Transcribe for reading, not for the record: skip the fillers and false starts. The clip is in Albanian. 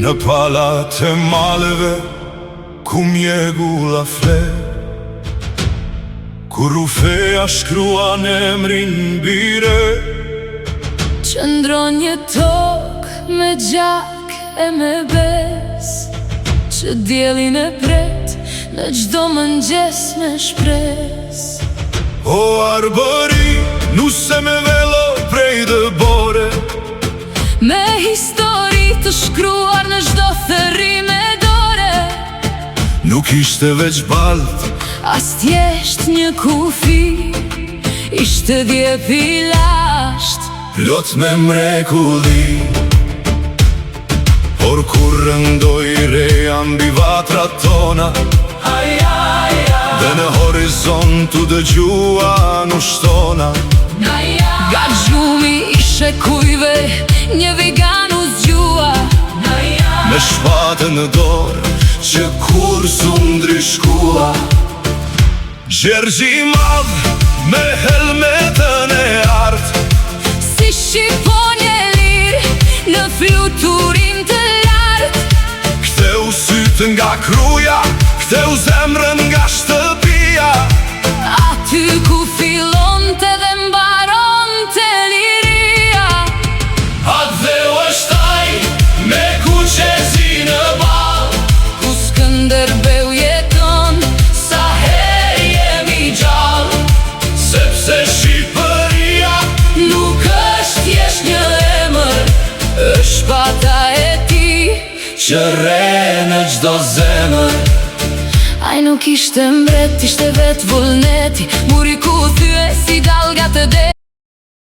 Në palat e maleve ku mjegulla fle, Ku rrufeja shkruan emrin mbi re. Qëndron një tokë me gjak e me besë, Që diellin e pret në çdo mëngjes me shpresë. O Arbëri, nuse me vello prej dëbore. Me histori të shkruar në çdo thërrime dore. Nuk ishte veç baltë. As thjesht një kufi, ishte djep i lashtë. Plot me mrekulli. Por kur rëndoi reja mbi vatrat tona dhe në horizont u dëgjuan ushtona. Nga gjumi i shekujve, një vigan u zgjua. Me shpatën në dorë që kurrë s'u ndryshkua. Gjergji i Madh me helmetën e artë. Si shqiponjë e lirë në fluturim të lartë. Ktheu sytë nga Kruja, ktheu zemrën nga shtëpia. Aty ku fillonte dhe mbaronte liria. Atdheu është ai me kuqezi në ballë. Ku Skënderbeu jeton sa herë jemi gjallë. Sepse Shqipëria nuk është thjesht një emër, është shpata e tij që rreh në çdo zemër. Ai nuk ishte mbret, ishte vetë vullneti. Muri ku thye si dallga të detit.